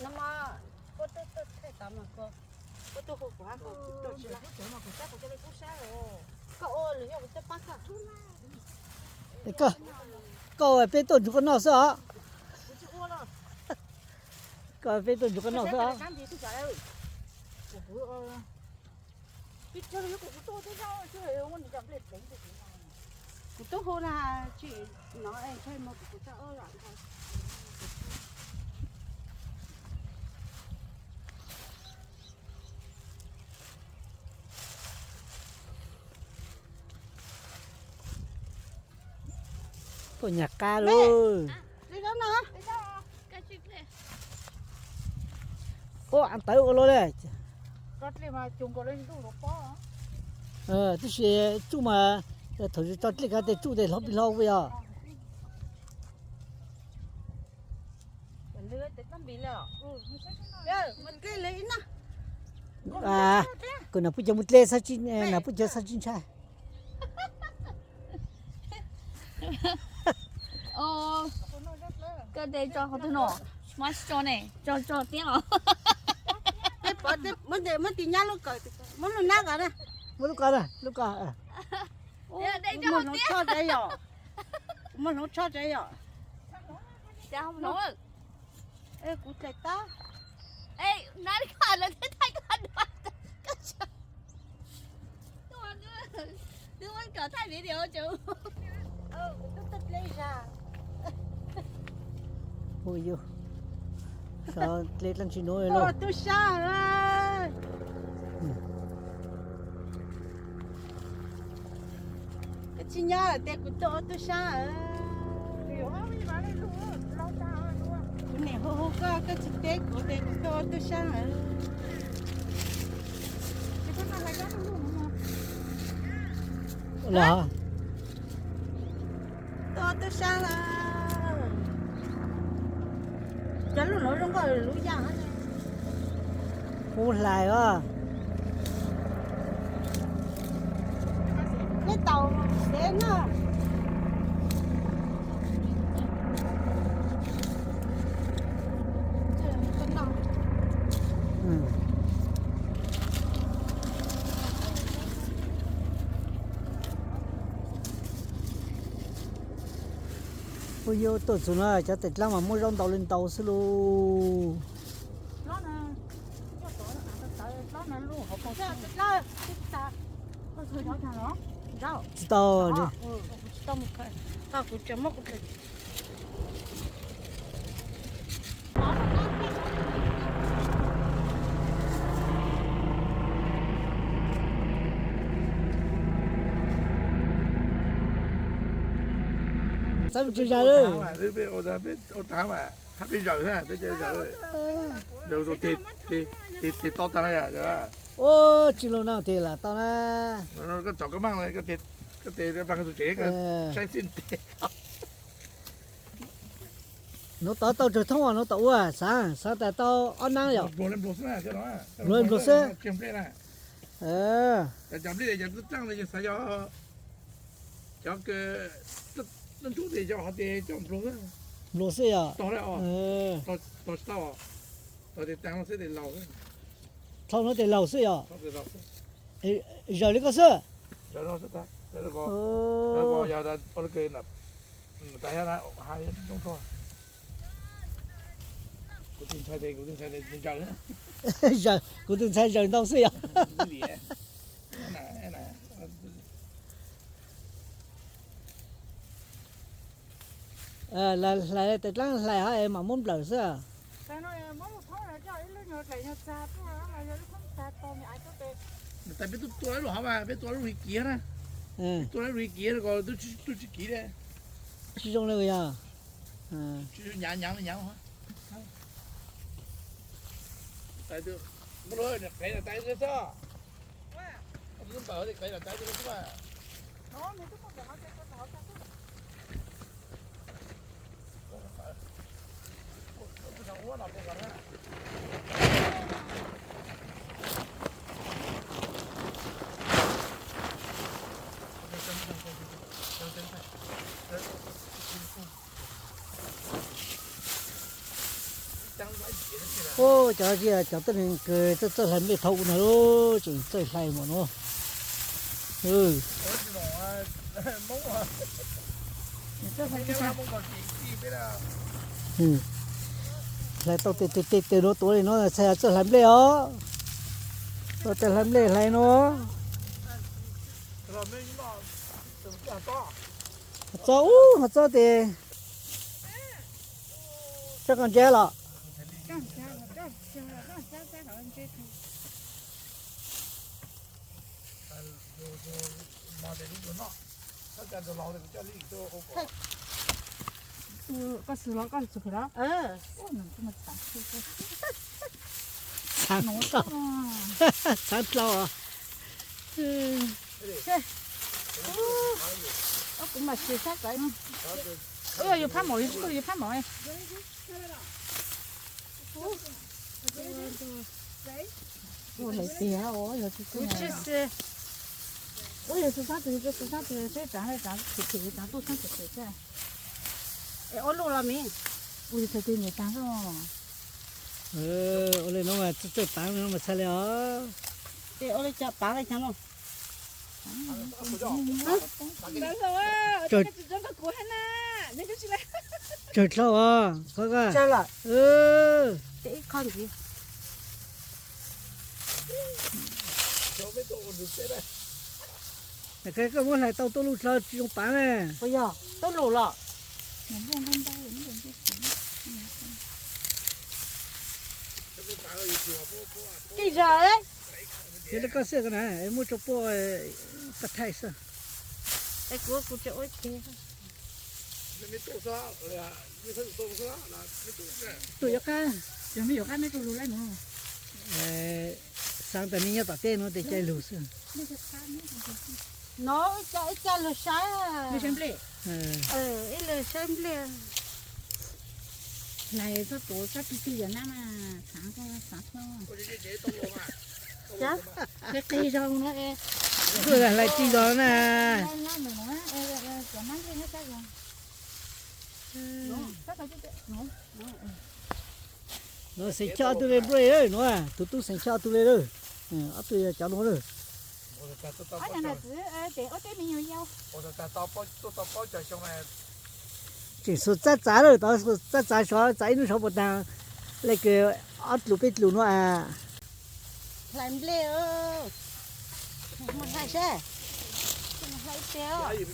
No mas, koj tuaj tuaj thaij tau mas koj, koj tuaj hu kuv hab, koj tuaj tsis laj. Koj ua lwm yog kuv tuaj pab koj. Koj, koj ua peb tuaj nrug koj noj xwb os. Koj ua peb tuaj nrug koj noj xwb os. Kuv tub hu na, tsis no, ntshai mas kuv tau. Tuaj nyag qab lauj. Ua tawv ua luaj li. Tab sis tsuj mas, thaum tso dlej kav tes tsuj tes hlob plig hlob ua yog. Kuv nam puj cov mus dlej, nam puj cov xab tsis ntshai. Koj tes tso qhov twg no? Mas tso ne, tso tso tiab os. Muab tis nyab lub kawm, muab lub nab kawm na. Muab lub kawm na, lub kawm. Muab hloov tsho tsev yom. Muab hloov tsho tsev yom. Kuv dlej tab. Ua yus, sov dlej dlaab tsi nuav los. Tub Saab, koj tsis nyob tes kuv tuaj ua Tub Saab. Kuv niam hu hu koj, koj tsis teb kuv tes kuv tuaj ua Tub Saab. Los. Tuaj ua Tub Saab lawm. Cov lub nuav zoo nkauj lub yaj. Kuv hlais os. Neb tau xev na. Kuj yog tuaj txug no cov tes dlaab mas muaj zaub ntau li ntau xwb lauj. Tsis tau. Txhob tsis zam lawm. Ua tag mas hab peb zawm na, peb zawm, zawm tes, tes, tes tau tag na. Ua tsis lug no tes lam tau na. Koj tsom koj maaj, koj tes plag txug tsev, saib xib tes. Nuav tod tau tsawg thoob, nuav tom ua xaav, xaav tas tau ob naab yom. Nplua nplua xwb. Cov nplej cov txaj xav yog cov ntuj tes cov hov tes cov nplua xwb. Nplua xwb yog. Tog tsis tau, tog tes taag xwb tes laus. Thaus nuav tes laus xwb yog. Zawm li koj xwb. Kuv tus ntxhais, kuv tus ntxhais zawm ntau xwb yog. Hlais tes dlaab hlais hov es mam muab nplawm xwb. Tais peb tub tua lub hov mas peb tua lub hli kiv na. Tua lub hli kiv ko tub tsis kiv li. Tsis zoo li yog. Tsis zoo nyav nyav nyav. Tais, muab lub qev los tais xwb. Lub npawg tais los tais xwb. Cov no tsis yog cov tuaj nws kws txawj txawj hlais nplej thaum ub no, tseem txawj hlais mas no. Hlais tau tej tej tej no tuav li no txhais txawj hlais nplej os. Txawj hlais nplej hlais no. Ho txob ub, ho txob tes, txob koj ntsia los. Koj xwb los koj xwb los. Txhav dlhau, txhav dlhau. Kuv mam tsis sab kov. Yus phab mom, yus tsis tuaj yus phab mom. Ua lawm tiag, ua yog tsis tsis, ua yog tsis sab tus, tsis sab tus, sab tsav tsav, tsis tsis tsav tuaj sab tsis tsis. Es ua luj los me, ua yog tsis tsis niam tag. Ua li no mas txawj txawj pav no mas txhais li os. Ces ua li cas pav li cas no. Tsawg dlhau os, qhov ko. Ib qho ntxiv. Koj muab hlais tau tuaj luj dlhau tsis zoo pav na. Ua yog tuaj luj los. Kij zog. Yog li koj xwb ko na, muab tso puag tag thaij xwb. Es kuv kuv tseem ua ke. Tus yuav qab, xav tas nej nyob tom teb no tes caij lug xwb. No ib co ib co lug saib. Ib lug saib nplej. Hlais txog tuav sab tig tig yam nab mas xav xav. Qis qis zog no. Hlais qis zog na. No xeem Choj ob tug li nplej no, tus tub xeem Choj ob tug li lawm. Ob tug yog cov no lawm. Tseem xus txab txav lawm, tau xus txab txav sov txav ib hnub sov puas tag, le kws ob tlus peb tlus no a. Hlais nplej, mus hlais seb, mus hlais ib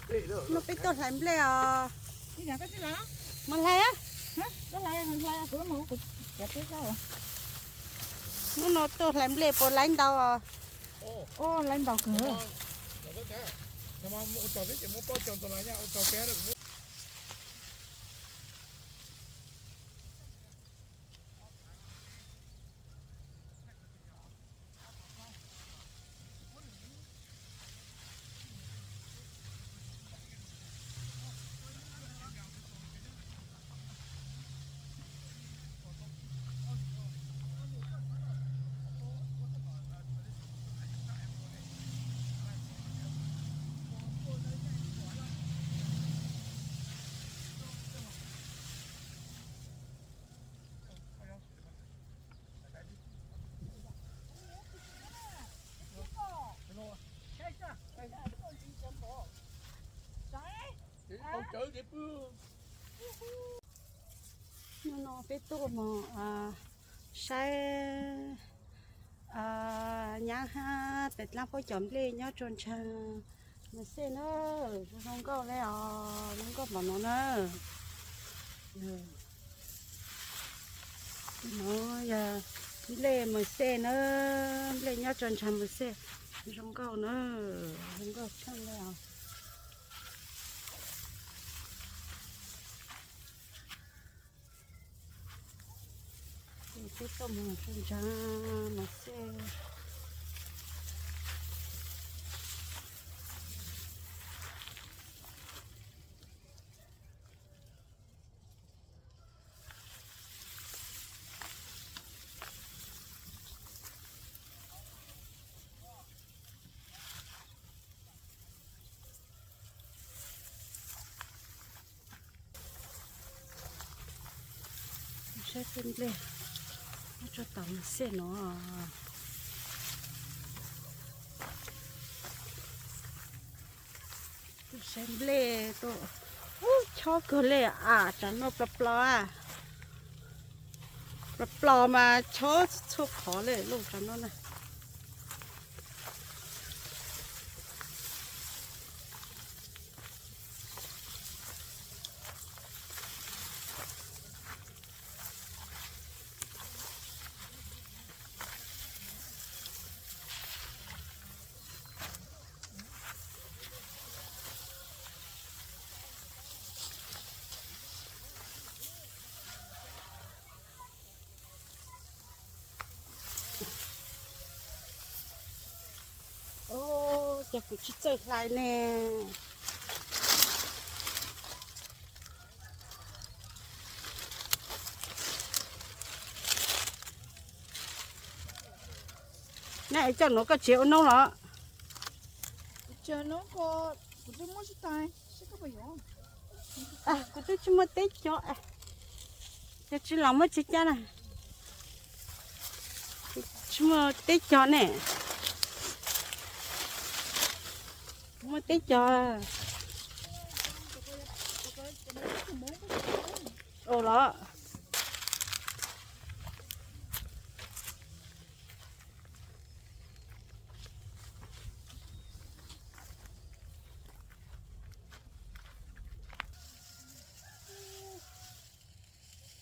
teg os. Hnub peb tuaj hlais nplej os. Mus hlais, hnub no tuaj hlais nplej puas laib ntau os. Laib ntau kawg. Hnub no peb tuaj mus saib nyab hab pem dlaab puab cov nplej nyob rua ntsag Mas Xej na, zoo nkauj le os, zoo nkauj npaum no na. No yog nplej Mas Xej na, nplej nyob rua ntsag Mas Xej, zoo nkauj na, zoo nkauj kheej le os. Peb tuaj mus rua ntsag Mas Xej. Saib tej nplej, muab tso tom xej no. Saib nplej tuaj, ub, chob kawg li as, tsam no plos plos, plos plos mas chob txhua qhov li lauj tsam no na. Ub, ces kuv tsis txawj hlais ne. Neb es coj nuav koj tsev ua noob los? Kuv twb tsis muaj teb cog, cov tsis los muab tsis cab na. Tsis muaj teb cog ne. Muaj teb cog. Ua los.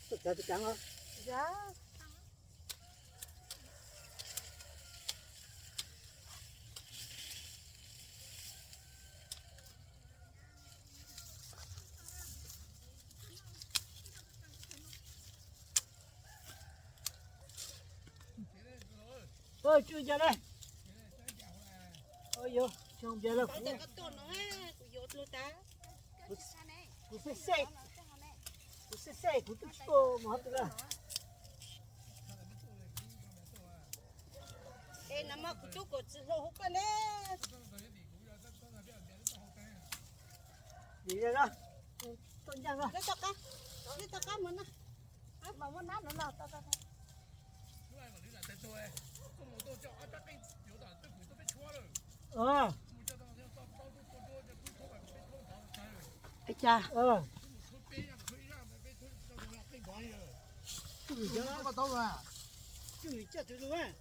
Tsis ua cas ne. Tsis ua cas lawm. Kuv xej xej, kuv xej xej kuv twb tsis tuaj mus hov twg lawm. Es no mas kuv tub kuv txiv hluas hu koj ne. Vim li no, tuaj ncaj no. Neb tom qab, neb tom qab mus na. Mas muab nab no no. Ua cas? Coj mus coj twg lug?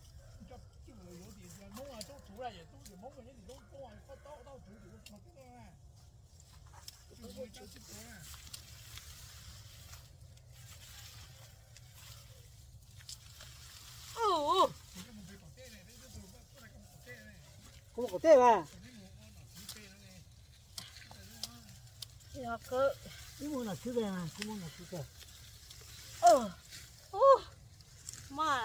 Kuv mus kom tej mas. Wb mus nom tswv, kuv mus nom tswv. Ub, mob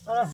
lawm.